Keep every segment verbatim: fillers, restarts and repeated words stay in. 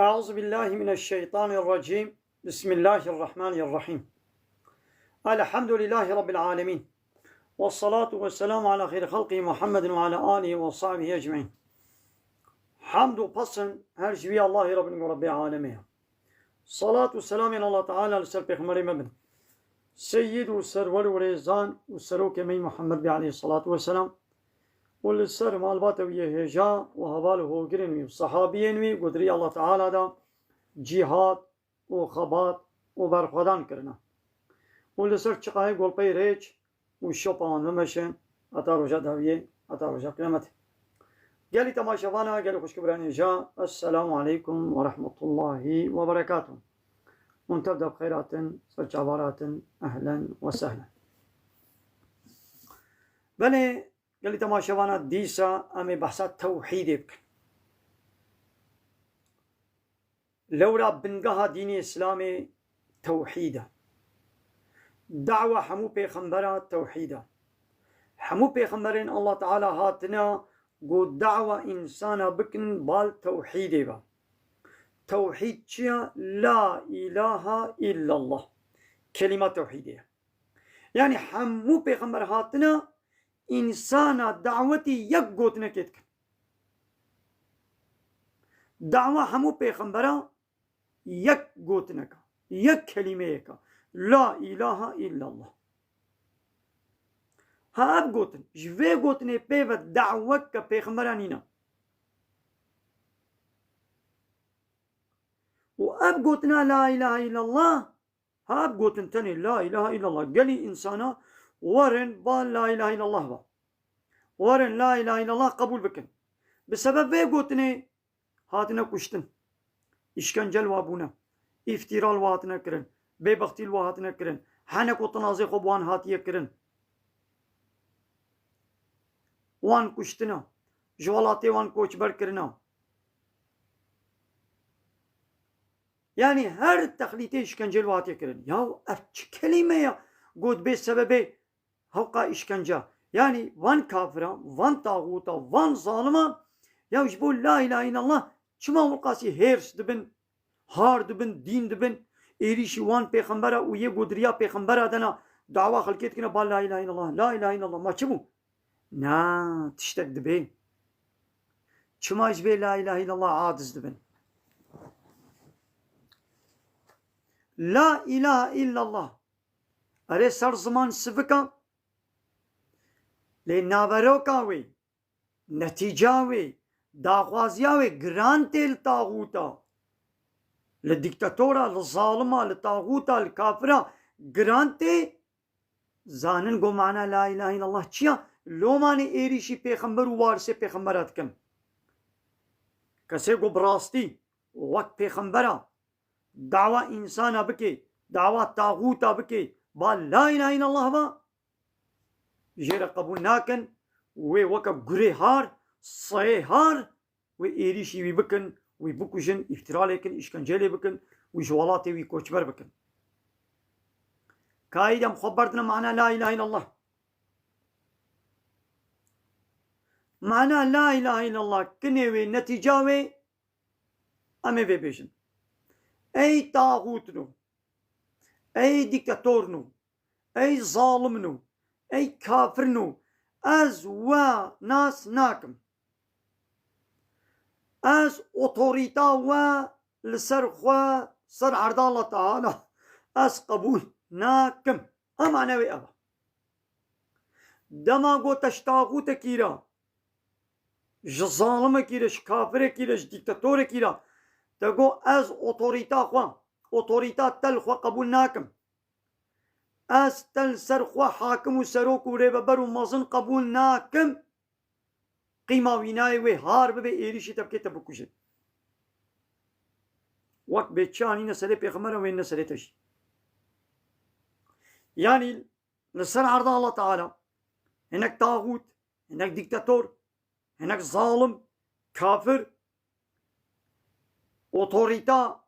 أعوذ بالله من الشيطان الرجيم. بسم الله الرحمن الرحيم. الحمد لله رب العالمين. والصلاة والسلام على خير خلقه محمد وعلى آله وصحبه أجمعين. Hamd û pesn her ji wî Allahê Rabbin û Rabbê alemê ye. Salat û selamên Allah Teala li ser Pêxemberê me bin. Seyyid û serwer û rêzan û serokê me yî Muhammed bê aleyhissalatu vesselam û li ser malbata wî yê hêja û heval û hogirên wî û sehabiyên wî godirî Allah Teala da cîhad û xebat û berxwedan kirine. Û li ser çiqayê golpeyê rêç û şopa wan bimeşin heta roja dawiyê, heta roja qiyametê. Gelî temaşevana, gelî xwişk û birayên hêja, Esselamu aleykum ve rahmetullahi ve berekatuh. Hûn tev de bi xeyr hatin, ser çavan hatin, ehlen ve sehlen. Belê, gelî temaşevana, dîsa em ê behsa tewhîdê bikin. Lewra bingeha dînê Îslamê tewhîd e. Dawa hemû pêxembera tewhîd e. Hemû pêxemberên Allah Teala hatine ku dawa însana bikin bal tewhîdê ve. Tewhîd çi ye? La ilahe illallah. Kelîma tewhîdê ye. Yanî hemû pêxember hatine însana dawetî yek gotinekê dikin. Dawa hemû pêxembera yek gotineka, yek kelîmeyeka. La ilahe illallah. Ha ev gotin, ji vê gotinê pê ve daweke pêxembera nîne. Û ev gotina la ilahe illallah, ha ev gotin tenê la ilahe illallah. Gelî însana werin ba la ilahe illallah ve. Werin la ilahe illallah qebûl bikin. Bi sebeb vê gotinê hatine kuştin. Îşkence li wa bûne. Îftîra li wa hatine kirin. Bêbextî li wa hatine kirin. Henek û tinazê xwe bi wan hatiye kirin. Wan kuştina. Ji welatê wan koçber kirina. Yanî her texlîtê îşkence li wa hatiye kirin. Ya ev çi kelîme ya? Got bê sebebê hewqa îşkence. Yanî van kafira, van taxûta, van zalima, ya ji bo la ilahe illallah çima wilqasî hêrs dibin, har dibin, dîn dibin, êrîşî wan pêxembera û yê godiriya pêxembera dena, dawa xelkê dikine ba la ilahe illallah, la ilahe illallah. Ma çi bû? Na, tiştek dibe. Çima ji vê la ilahe illallah aciz dibin? La ilahe illallah. Erê ser ziman sivik e. Lê naveroka wê, netîca wê, daxwaziya wê giran tê li taxûta, li dîktatora, li zalima, li taxûta, li kafira giran tê. Zanin ku mana la ilahe illallah çi ya? Lomanê êrîşî pêxember û warisê pêxembera dikin. Kesê ku bi rastî wek pêxembera dawa însana bike, dawa taxûta bike, ba la ilahe illallah ba, jê re qebûl nakin, wê weke gurê har, seyê har, wê êrîşî wî bikin, wî bikujin, îftira lê kin, îşkence lê bikin, wî ji welatê wî koçber bikin. Kayî dem xwe berdine mana la ilahe illallah. Mana la ilahe illallah, kinê wê, netîca wê, em ê vê bêjin. Ey taxûtno, ey dîktatorno, ey zalimno, ey kafirno, ez we nas nakim. Ez otorîta we li ser xwe, ser erda Allah Teala, ez qebûl nakim. Ema newê ev e. Dema got te ji taxûtekî re, ji zalimekî re, ji kafirekî re, ji dîktatorekî re, te got ez otorîta xwe, otorîta te li xwe qebûl nakim. Ez te li ser xwe hakim û serok û rêveber û mezin qebûl nakim. Qîma wî nayê wê har bibe, êrîşî te bike, te bikuje. Wek bê çi anîne serê pêxember, wê ne serê te jî. Yanî li ser erda Allah Teala hinek taxût, hinek dîktator, hinek zalim, kafir, otorîta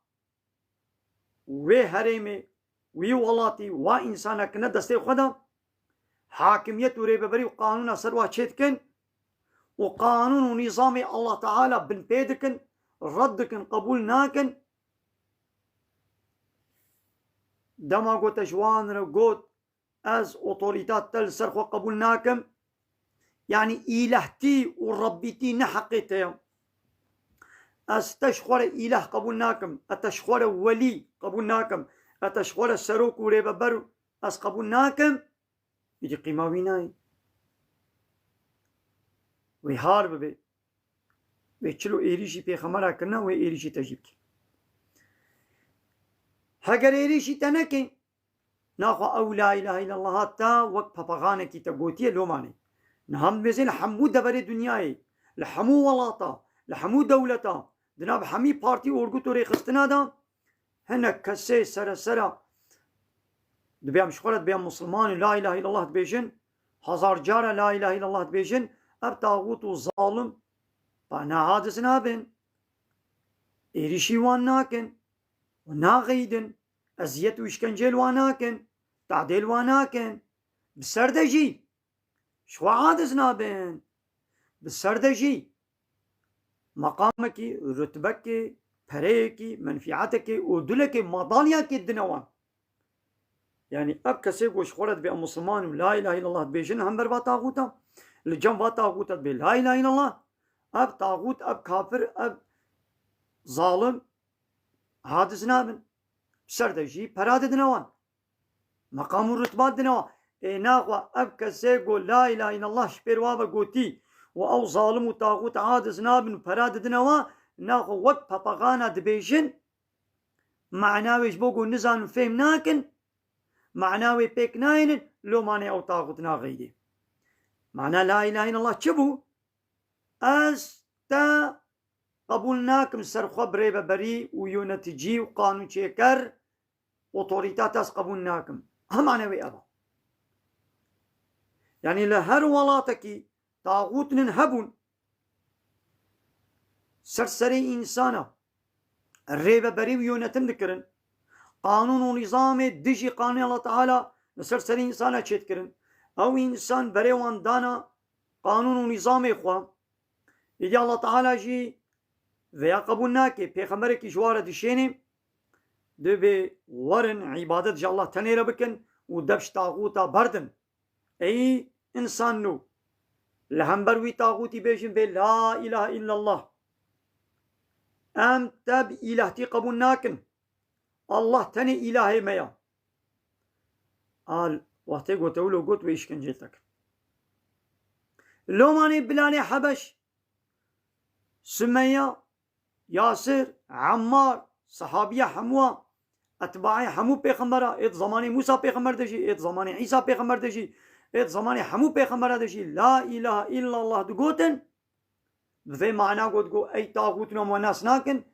wê herêmê, wî welatî, wa însana kine destê xwe de, hakimiyet û rêveberî û qanûna ser wa çêdikin û qanûn û nîzamê Allah Teala binpê dikin, red dikin, qebûl nakin. Dema ku te ji wan re got, ez otorîta te li ser xwe qebûl nakim, yanî îlehtî û rebbîtî ne heqê te ye. Ez te ji xwe re îleh qebûl nakim, ez te ji xwe re welî qebûl nakim, ez te ji xwe re serok û rêveber ez qebûl nakim. Îdî qîma wî nayê. Wê har bibe. Wê çilo êrîşî pêxemera kirina, wê êrîşî te jî bike. Heger êrîşî te neke, naxwe ew la îlahe îllallah te wek papaxanekî te gotiye lomanê. Niha dibêzin li hemû deverê dinyayê, li hemû welata, li hemû dewleta, di nav hemî partî, orgut û rêxistina de hinek kesê seresera dibê em ji xwe re dibê em Musulman û la îlahe îllallah dibêjin, hezar cara la îlahe îllallah dibêjin, ev taxût û zalim pa ne hadis nabin, êrîşî wan nakin û naxeyidin, eziyet û îşkencê li wan nakin, tehdê li wan nakin, bi ser de jî ji xwe aciz nabin. Bi ser de jî meqamekî, rutbekê, pereyekî, menfîetekê, odulekê, madalyakê dine wan. Yanî ev kesê ku ji xwe re dibê em Musulman û la îlahe îllallah dibêjin hember va taxûta, li cem va taxûta dibê la îlahe îllallah, ev taxût, ev kafir, ev zalim aciz nabin. Bi ser de jî pera didine wan. Meqam û rutba dine wan. Ê naxwe ev kesê ku la îlahe îllallah ji pêr wa ve gotî û ew zalim û taxût aciz nabin û pera didine wan, naxwe wek papaxana dibêjin, mana wê ji bo ku nizanin fêm nakin, mana wê pêk nayênin, lomanê ew taxût naxeyidê. Mana la îlahe îllallah çi bû? Ez te qebûl nakim ser xwe bi rêveberî û yöneticî û qanûnçêker, otorîta te ez qebûl nakim. Hemane wê ev e. Yanî li her welatekî taxûtinin hebûn, ser serê însana rêveberî û yönetim dikirin. Qanûn û nîzamê dijî qanûnê Allah Teala li ser serê însana çêdikirin. Ew însan berê wan dana qanûn û nîzamê xwe. Îdî Allah Teala jî vêya qebûl nake. Pêxemberekî ji wa re dişênê, dibê werin îbadet ji Allah tenê re bikin û dev ji taxûta berdin. Ey însan nû, li hember wî taxûtî bêjin vê la îlahe îllallah. Em te bi îlahtî qebûl nakin. Allah tenê îlahê me ya. Al, wextê gote wilo got wê îşkencê te kir. Lomanê Bilalê Hebeş, Sumeya, Yasir, Emmar, sehabiya hemû, etbaê hemû pêxembera, êt zamanê Mûsa pêxember de jî, êt zamanê Îsa pêxember de jî, êt zamanê hemû pêxembera de jî la îlahe îllallah digotin. Bi vê mana got, got, ey taxût û em we nas nakin,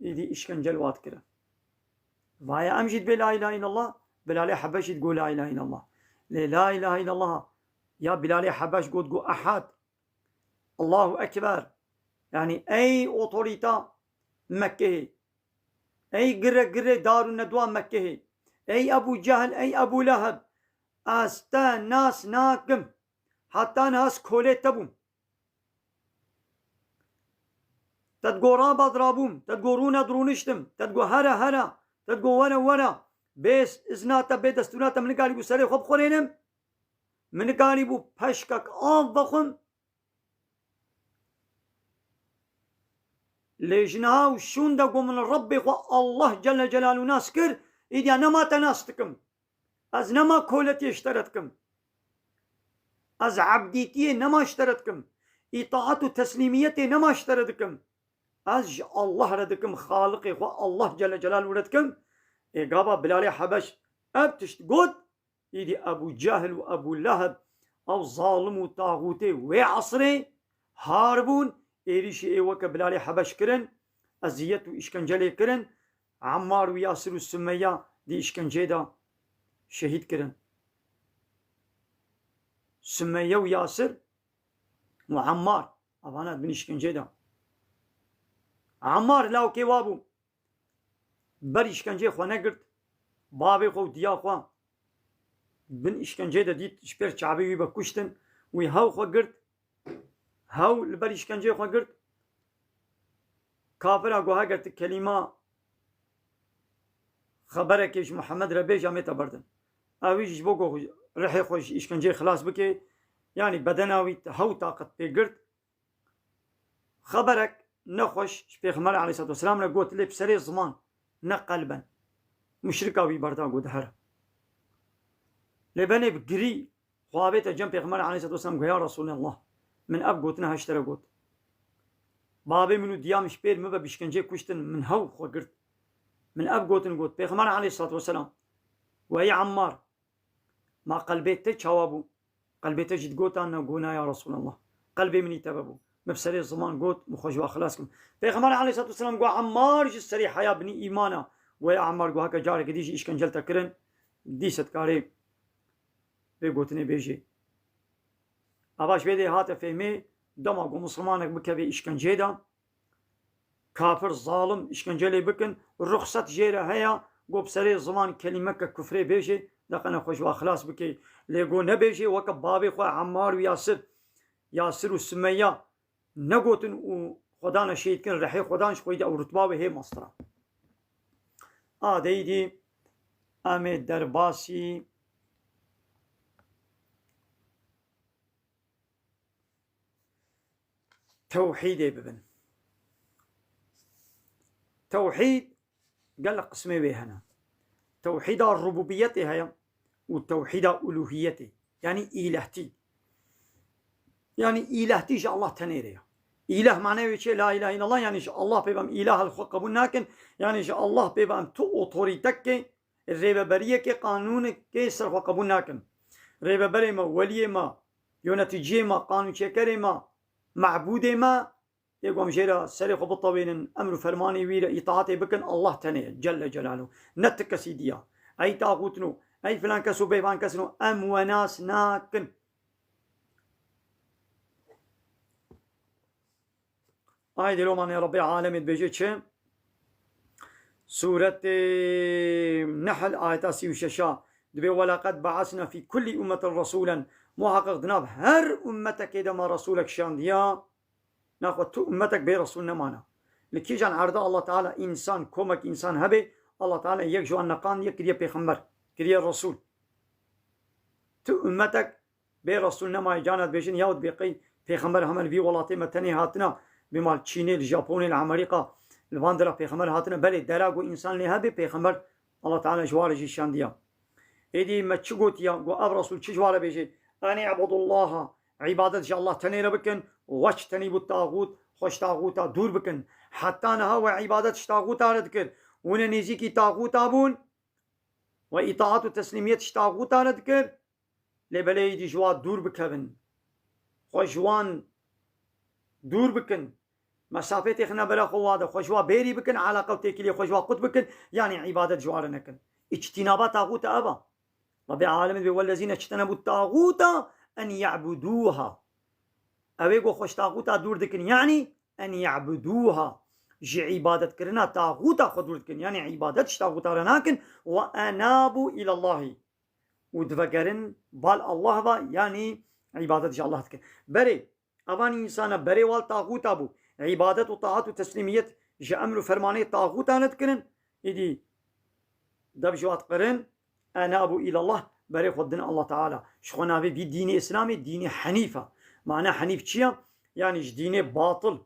îdî îşkence li wa dikire. Vaye em jî dibê la îlahe îllallah, Bilalê Hebeş jî digot la îlahe îllallah. Lê la îlahe îllallah ya Bilalê Hebeş got, got, ehad. Allahu Ekber. Yanî ey otorîta Mekkehê. Ey gire gire dar û nedwa Mekkehê. Ey Ebû Cehil, ey Ebû Leheb. Ez te nas nakim. Heta niha ez kolê te bûm. Te digo raba dirabûm, te digo rûne dirûniştim, te digo here here, te digo were were. Bê izna te, bê destûra te min nikarîbû serê xwe bixurênim. Min nikarîbû peşkek av vexwim. Lê ji niha û şûnde ku min Rebbê xwe Allah Celle Celaluhu nas kir, îdiya nema te nas dikim. Ez nema koletiyê ji te re dikim. Ez ebdîtiyê nema ji te re dikim. Îtaat û teslîmiyetê nema ji te re dikim. Ez ji Allah re dikim, Xaliqê xwe Allah Celle Celaluhu re dikim. Ê gava Bilalê Hebeş ev tişt got, îdî Ebû Cehil û Ebû Leheb, ew zalim û taxûtê wê esrê har bûn, êrîşî ê weke Bilalê Hebeş kirin, eziyet û îşkence lê kirin. Emmar û Yasir û Sumeya di îşkenceyê de şehîd kirin. Sumeye û Yasir û Emmar, evana di bin îşkenceyê de. Emmar lawkê wa bû. Ber îşkenceyê xwe negirt. Bavê xwe û diya xwe bin îşkenceyê de dît, ji pêr çavê wî ve kuştin. Wî hew xwe girt. Hew li ber îşkenceyê xwe girt. Kafira got, heger tu kelîma xeberekê ji Muhammed re bêje, em ê te berdin. Ew jî ji bo ku rihê xwe ji îşkenceyê xilas bike, yanî bedena wî hew taqet pê girt. Xeberek nexweş ji Pêxember aleyhissalatu vesselam re got, lê bi serê ziman, ne qelben. Muşrika wî berda got, dihere. Lê benê bi girî xwe avête cem Pêxember aleyhissalatu vesselam, got, ya Resulallah, min ev gotina hişt re got. Babê min û diya min ji pêr min be bi îşkenceyê kuştin, min hew xwe girt. Min ev gotin got. Pêxember aleyhissalatu vesselam, we ey Ammar, ma qelbê te çawa bû? Qelbê te jî digotan, na, got, na ya Resulallah. Qelbê min î tebe bû. Min bi serê ziman got, min xwe ji wa xilas kim. Pêxember aleyhissalatu vesselam got, Ammar ji serî heya binî îmana. Got, ya Ammar, got, heke careke dî jî îşkencel te kirin, dîse dikarê vê gotinê bêjê. Ava ji vê dê hate fêhmê, dema ku misilmanek bikeve îşkenceyê de, kafir, zalim, îşkence lê bikin, ruxset jê re heye, ku bi serê ziman kelîmeke kufrê bêjê, deqene xwe ji wa xilas bike. Lê ku nebêjê, weke babê xwe Emmar û Yasir, Yasir û Sumeya negotin û xwe dane şehîd kirin, rihê xwe dan, ji xwe dî ew rutba wê hê mastira. A deyî dî em ê derbasî tewhîdê bibin. Tewhîd gelek qismê wê hene. Tewhîda rububiyetê heye û tewhîda uluhiyetê. Yanî îlehtî. Yanî îlehtî ji Allah tenê re ye. Îleh mane wê çi? La ilahe illallah, yanî ji Allah pê ve em îlah li xwe qebûl nakin. Yanî ji Allah pê ve em tu otorîtekê, rêveberiyekê, qanûnekê ser xwe qebûl nakin. Rêveberê me, weliyê me, yöneticiyê me, qanûnçêkerê me, mebûdê me, ê ku em jê re serê xwe bitewênin, emr û fermanê wî re îtaatê bikin, Allah tenê ye, Celle Celaluhu. Ne ti kesî diya. Ey taxût no, ey filan kes û bêvan kes no, em we nas nakin. Ayet Lomanê Rabbê Alemê dibêje çi? Sûretê Nehl, ayeta sî û şeş a dibê, "Welaqad ba'asna fî kullî ummetin resûlen." Muhaqiq di nav her ummetekê de me resûlek şandiya. Naxwe tu ummetek bê resûl nemana. Li kîjan erda Allah Teala însan, komek însan hebe, Allah Teala yek ji wan neqand, yek kiriye pêxember, kiriye resûl. Tu ummetek bê resûl nemaye, cana dibêjin, ya dibê qey pêxember hema li vî welatê me tenê hatina, bê mal Çînê, li Japonê, li Amerîka, li van dera pêxember hatine, belê dera ku însan lê hebe, pêxember Allah Teala ji wa re jî şandiya. Êdî me çi gotiya, ku ev resûl çi ji wa re bêje? Enî ibudullaha, îbadet ji Allah tenê re bikin, weç tenî bû taxût, xwe ji taxûta dûr bikin. Heta niha we îbadet ji taxûta re dikir. Hûn ê nêzîkî taxûta bûn, we îtaat û teslîmiyet ji taxûta re dikir. Lê belê êdî ji wa dûr bikevin. Xwe ji wan dûr bikin. Mesafê têxine bera xwe wa de. Xwe ji wa bêrî bikin, eleqe û têkiliyê xwe ji wa qut bikin. Yanî îbadet ji wa re nekin. Îctînaba taxûta ev a. Rabbê Alemê dibê, "Wellezîne ictenebu taxûta en ya'budûha." Ew ê ku xwe ji taxûta dûr dikin. Yanî en ya'budûha. Ji îbadetkirina taxûta xwe dûr dikin. Yanî îbadet ji taxûta re nakin. Ve enabû îlallahî. Û divegerin bal Allah va, yanî îbadet ji Allah dikin. Berê, evan însana berê wal taxûta bû. Îbadet û taat û teslîmiyet ji emr û fermanê taxûta nedikirin. Îdî dev ji wa diqirin, enabû îlallah, berê xwe din Allah Teala. Ji xwe navê vî dînê Îslamê dînê henîf e. Mane henîf çi ye? Yanî ji dînê batil.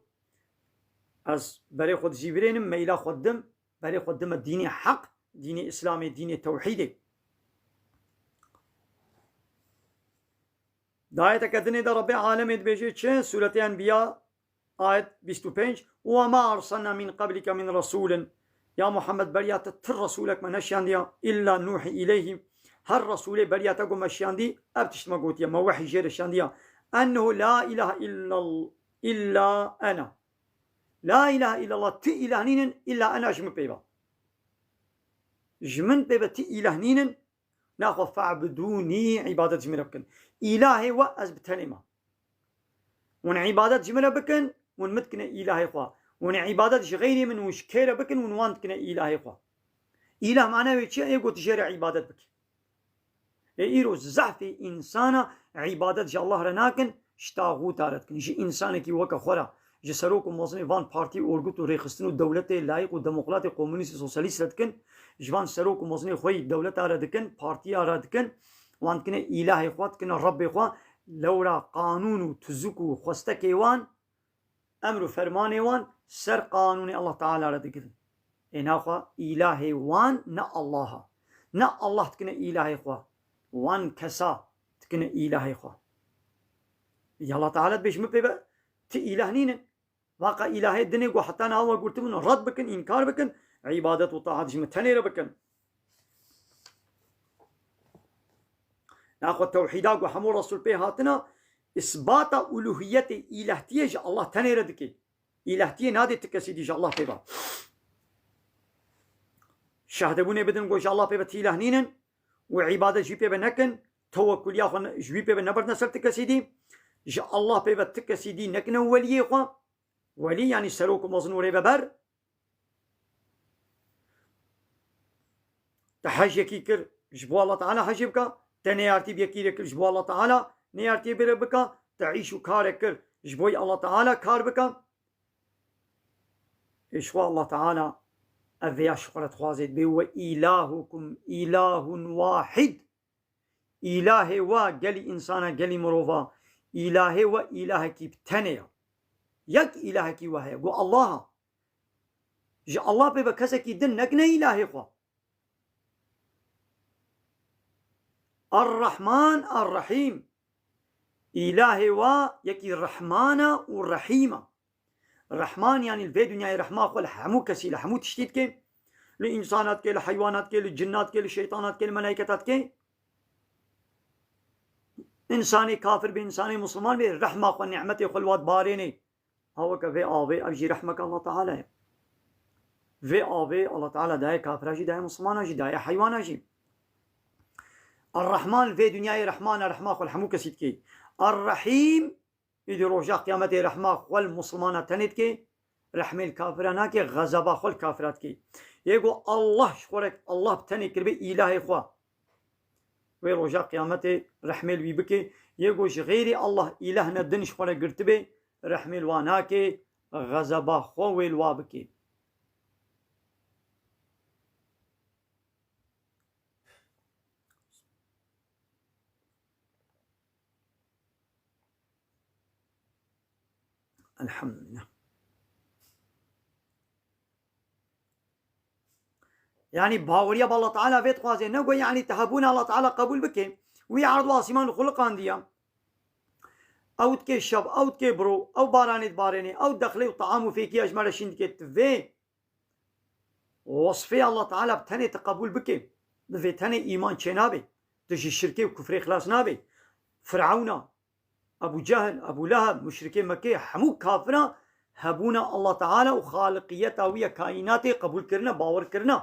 Ez berê xwe dijîvirênim, meyla xwe dim, berê xwe dime dînê heq, dînê Îslamê, dînê tewhîdê. Di ayeteke dinê de Rabbê Alemê dibêje çi? Sûretê Enbiya, ayet bîst û pênc, "Ve ma arsalna min qablike min rasulin." Ya Muhammed, beriya te ti resûlek me neşiyandiya, "illa nuhi ileyhi." Her resûlê beriya te ku me şiyandî, ev tişt me gotiye, me wehî jê re şiyandiya. "Ennehu la ilahe illa, illa ena." La ilahe illallah, ti îlah nînin, illa ena, ji min pê ve. Ji min pê ve ti îlah nînin, naxwe fe'budûnî, îbadet ji min re bikin. Îlahê we ez bi tenê me. Hûn îbadet ji min re bikin, hûn min dikine îlahê xwe. Hûn îbadet ji xeyrê min, hûn ji kê re bikin, hûn wan dikine îlahê xwe. Îlah mane wê çi ye? Ê got jê re îbadet bike. Ê îro zehfê însana îbadet ji Allah re nakin, ji taxûta re dikin. Ji însanekî weke xwe re, ji serok û mezinê van partî, orgut û rêxistin û dewletê layîq û demokratê, komûnîst û sosyalîst re dikin, ji van serok û mezinê xwe yî dewleta re dikin, partiya re dikin, wan dikine îlahê xwe, dikine Rebbê xwe, lewra qanûn û tuzuk û xwestekê wan, emr û fermanê wan ser qanûnê Allah Teala re digirin. Ê naxwe îlahê wan ne Allah a. Ne Allah dikine îlahê xwe. Wan kesa dikine îlahê xwe. Ya Allah Teala dibêje min pê ve ti îlah nînin. Vaqa îlahê dinê ku heta niha we gurtibûn red bikin, înkar bikin, îbadet û taat ji min tenê re bikin. Naxwe tewhîda ku hemû Resul pê hatina, îsbata uluhiyetê, îlehtiyê ji Allah tenê re dike. Îlehtiyê nadê ti kesî dî ji Allah pê ve. Şehdebûnê bidin ku ji Allah pê ve ti îlah nînin û îbadet ji wî pê ve nekin, tewekkuliya xwe ne-, ji wî pê ve neberdine ser ti kesî dî. Ji Allah pê ve ti kesî dî nekine weliyê xwe. Welî, yanî serok û mezin û rêveber. Te hej yekî kir, ji bo Allah Teala hejê bike. Te neyartî bi yekî re kir, ji bo Allah Teala neyartiyê bê re bike. Te îş û karek kir, ji bo Allah Teala kar bike. Ê ji xwe Allah Teala ev vêya ji xwe re dixwaze, dibê we îlahukum îlahun wahid. Îlahê we gelî însana, gelî mirova, îlahê we îlahekî bi tenê ya. Yek îlahekî we heye, got Allah a. Ji Allah pê ve kesekî din nekine îlahê xwe. Er-Rehman, Er-Rehîm. Îlahê we yekî Rehman a û Rehîm a. Rehman, yanî li vê dinyayê rehma xwe li hemû kesî, li hemû tiştî dike. Li însana dike, li heywana dike, li cinna dike, li şeytana dike, li melayketa dike. Însanê kafir be, însanê misliman be, rehma xwe, nîmetê xwe li wa dibarêne. Ha weke vê avê, ev jî rehmeke Allah Teala ye. Vê avê Allah Teala daye kafira jî, daye mislimana jî, daye heywana jî. Er-Rehman, vê dinyayê rehman e, rehma xwe li hemû kesî dike. Er-Rehîm, Îdî roja qiyametê rehma xwe li mislimana tenê dike, rehmê li kafira nake, xezeba xwe li kafira dike. Yê ku Allah ji xwe re, Allah bi tenê kiribe îlahê xwe, wê roja qiyametê rehmê li wî bike. Yê ku ji xeyrê Allah îlehne din ji xwe re girtibe, rehmê li wa nake, xezeba xwe wê li wa bike. Elhamdülillah. Yanî baweriya bi Allah Teala vê dixwaze. Ne ku yanî te hebûna Allah Teala qebûl bike. Wî erd û asîman xuliqandiya. Ew dike şev, ew dike biro, ew baranê dibarêne, ew dexlê û taam û fêkiya ji me re şîn dike. Tu vê Wesfê Allah Teala bi tenê te qebûl bike, bi vê tenê îman çênabe, tu ji şirkê û kufrê xilas nabe. Firawna, Ebû Cehil, Ebû Leheb, muşrikê Mekkeyê, hemû kafira hebûna Allah Teala û xaliqiyeta wî ya kaînatê qebûl kirine, bawer kirine.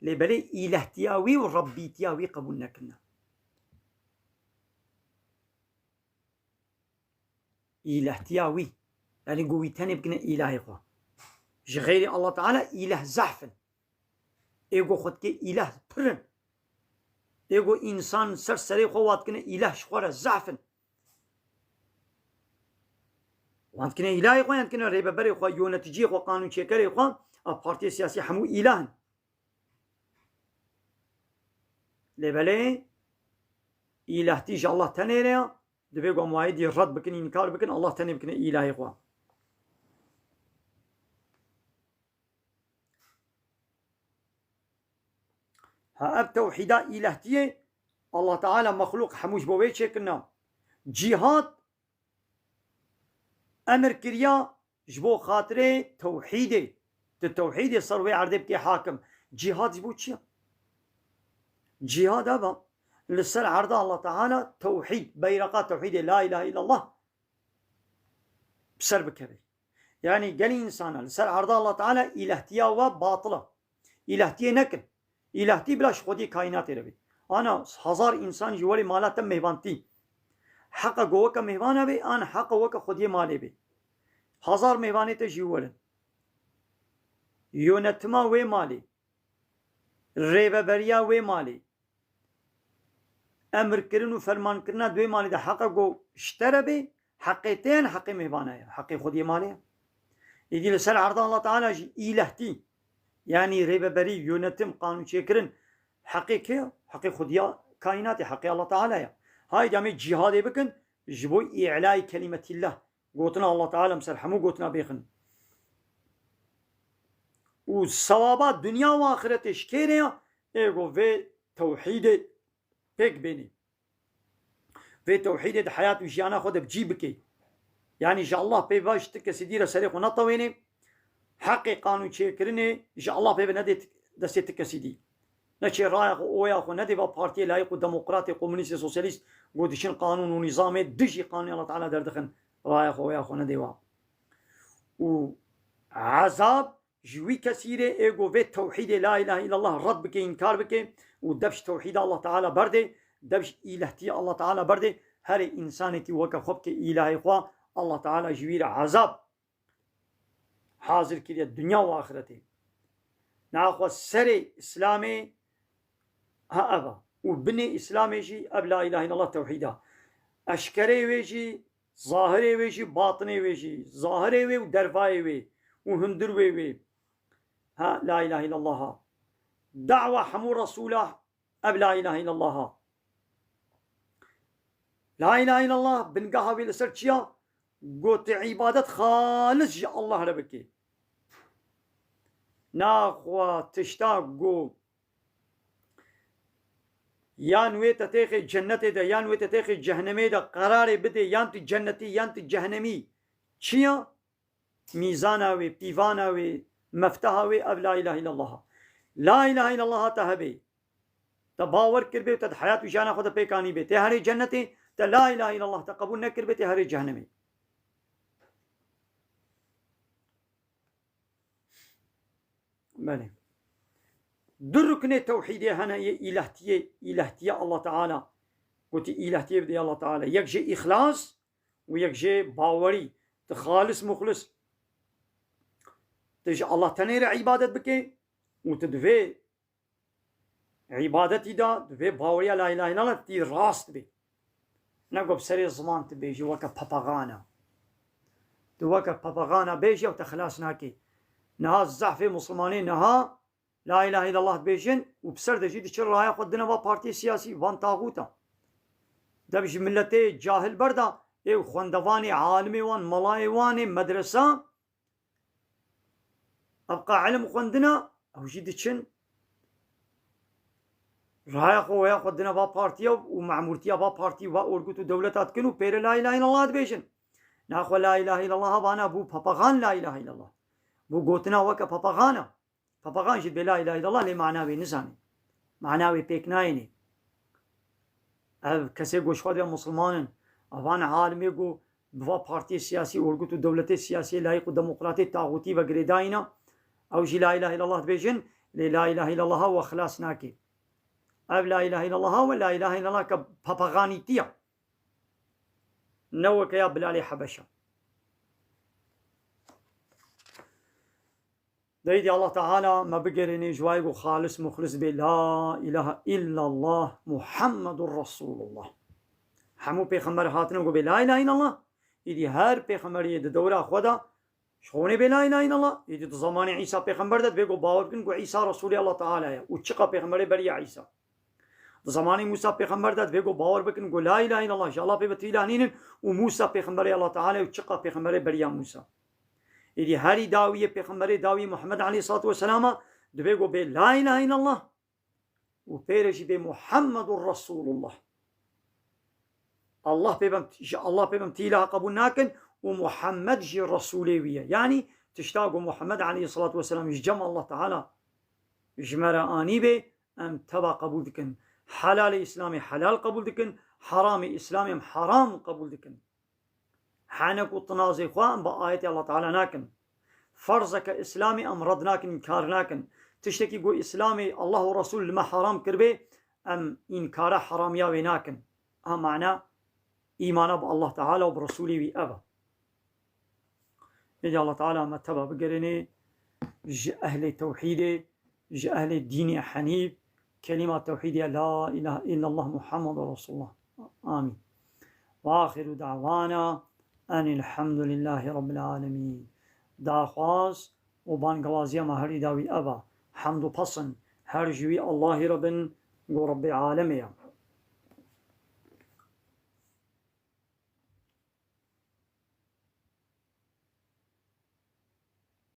Lê belê îlehtiya wî û rebbîtiya wî qebûl nekirine. Îlehtiya wî. Yanî ku wî tenê bikine îlahê xwe. Ji xeyrê Allah Teala îleh zehf in. Ê ku xwe dike îleh pir in. Ê ku însan ser serê xwe wa dikine îleh ji xwe re zehf in. Wan dikine îlahê xwe, yan dikine rêveberê xwe, yöneticiyê xwe, qanûnçêkerê xwe, a partiyê siyasî hemû îlah in. Lê belê îlahtî ji Allah tenê re ya, divê ku em wayê dî red bikin, înkar bikin, Allah tenê bikine îlahê xwe. Ha ev tewhîda îlahtiyê Allah Teala mexlûq hemû ji bo wê çêkirina. Cîhad emir kiriya ji bo xatirê tewhîdê. Tu tewhîdê ser wê erdê bikê hakim. Cîhad ji bo çi ya? Cîhad ev e. Li ser erda Allah Teala tewhîd, beyreqa tewhîdê, la ilahe illallah, bi ser bikeve. Yanî gelî însana li ser erda Allah Teala îlahtiya we batil e. Îlahtiyê nekin. Îlahtî bila ji xwediyê kaînatê re bê. Ana hezar însan jî werê mala te mêvantî. Heqa ku weke mêvana bê, an heqa weke xwediyê malê bê. Hezar mêvanê te jî werin. Yönetima wê malê, rêveberiya wê malê, emirkirin û fermankirina di wê malê de heqa ku ji te re bê, heqê te ye, heqê mêvana ye, heqê xwediyê malê ye. Êdî li ser erda Allah Teala jî îlehtî, yanî rêveberî, yönetim, qanûnçêkirin, heqê kê ye? Heqê Xwediya kaînatê, heqê Allah Teala ye. Haydi em ê cîhadê bikin, ji bo îlayî kelîmetîllah, gotina Allah Teala em ser hemû gotina bêxin. Û sewaba dinya û axiretê ji kê re ye? Ê go vê tewhîdê pêk bênî. Vê tewhîdê di heyat û jiyana xwe de bi cî bikê. Yanî ji Allah pê ve ji ti kesî dî re serê xwe netewênê. Heqê qanûnçêkirinê ji Allah pê ve nedê ti-, destê ti kesî dî. Neçê raya xwe, oya xwe nedê va partiyê layîq û demokratê, komunîstê, sosyalîst, go diçin qanûn û nîzamê dijî qanûnê Allah Teala derdixin. Raya xwe, oya xwe nedê wa. Û ezab ji wî kesî re ê go vê tewhîdê la îlahe îllallah red bike, înkar bike û dev ji tewhîda Allah Teala berdê, dev ji îlehtiya Allah Teala berdê, herê însanekî weke xwe bike îlahê xwe, Allah Teala ji wî re ezab hazir kiriye dinya û axiretê. Naxwe serê Îslamê ha ev e. Û binê Îslamê jî ev la îlahe îllallah tewhîd e. Eşkerê wê jî, zahirê wê jî, batinê wê jî, zahirê wê û dervayê wê û hundir wê wê. Ha, la îlahe îllallah ha. Dawa hemû resûla ev la îlahe îllallah ha. La îlahe îllallah bingeha wê li ser çi ya? Go tu îbadet xalis ji Allah re bikê. Naxwe tişta go yan wê te têxê cennetê de, yan wê te têxê cehennemê de qerarê bidê, yan tu cennetî, yan tu cehennemî. Çi ya? Mîzana wê, pîvana wê, mefteha wê, ev la îlahe îllallah. La îlahe îllallah te hebê. Te bawer kiribê û te di heyat û jiyana xwe de pêk anîbê. Tê herê cennetê, te la îlahe îllallah te qebûl nekiribê, tê herê cehennemê. Belê. Du ruknê tewhîdê hene yê îlehtiyê, îlehtiya Allah Teala. Gotî îlehtiyê bidê Allah Teala. Yek jê îxlas û yek jê bawerî. Tu xalis muxlis. Tu ji Allah tenê re îbadet bikê û tu divê îbadetî de, divê baweriya la îlahe îllallah tî rast bê. Ne ku bi serê ziman tu bêjî weke papagana. Tu weke papagana bêjî ew te xilas nakê. Niha zehfê Musulmanê niha la îlahe îllallah dibêjin û bi ser de jî diçin raya xwe dine va partiyê siyasî, van taxûta. Dev ji miletê cahil berda, ê xwendevanê, alimê wan, melayê wan ê medresa, ev qa ilim xwendina, ew jî diçin raya xwe, waya xwe dine va partiya û memûrtiya va partî, va orgut û dewleta dikin û pêre la îlahe îllallah dibêjin. Naxwe la îlahe îllallah vana bû papaxan la îlahe îllallah. Bû gotina weke papaxan e. Papaxan jî dibê la îlahe îllallah lê mana wê nizanê. Mana wê pêk nayênê. Ev kesê ku ji xwe dibê Musulman in, evan alimê ku bi va partiyê siyasî, orgut û dewletê siyasî layîq û demokratê taxûtî ve girêdayî ne, ew jî la îlahe îllallah dibêjin, lê la îlahe îllallah we xilas nake. Ev la îlahe îllallah we la îlahe îllallah ke papaxanîtî ye. Ne weke ya Bilalê Hebeşe. Deydî Allah Teala me bigerênê ji wayê ku xalis muxlis bê, la ilahe illallah Muhammedur Resulullah. Hemû pêxember hatine ku bê la ilahe illallah. Îdî her pêxemberiyê di dewra xwe de ji xwe nê bê la ilahe illallah. Îdî di zamanê Îsa pêxember de divê ku bawer bikin ku Îsa Resulê Allah Teala ye û çiqa pêxemberê beriya Îsa. Di zamanê Mûsa pêxember de divê ku bawer bikin ku la ilahe illallah, ji Allah pê ve tu îlah nînin û Mûsa pêxemberê Allah Teala ye û çiqa pêxemberê beriya Mûsa. Êdî herî dawiyê pêxemberê dawî Muhammed aleyhissalatu vesselama divê ku bê la ilahe illallah û pê re jî bê Muhammedur Resulullah. Allah pê bem, ji Allah pê bem ti îlaha qebûl nakin û Muhammed jî Resulê wî ye. Yanî tişta ku Muhammed aleyhissalatu vesselam ji cem Allah Teala ji me re anî bê, em teva qebûl dikin. Helalê Îslamê helal qebûl dikin, heramê Îslamê em heram qebûl dikin. Hene ku tinazê xwe em bi ayetê Allah Teala nakin. Ferzeke Îslamê em red nakin, înkar nakin. Tiştekî ku Îslamê Allah û Resul li me heram kiribê, em înkara heramiya wê nakin. A mana îmana bi Allah Teala û bi Resulê wî ev e. Êdî Allah Teala me teva bigerênê ji ehlê tewhîdê, ji ehlê dînê henîf, kelîma tewhîdê ya la ilahe illallah Muhammedur Resulullah. Amîn. Ve axiru da'wana enil hamdülillahi rabbil alemin. daxwaz û bangewaziya me herî dawî ev e. Hemd û pesin her ji wî Allahî re bin, ku Rebbê alemê ye.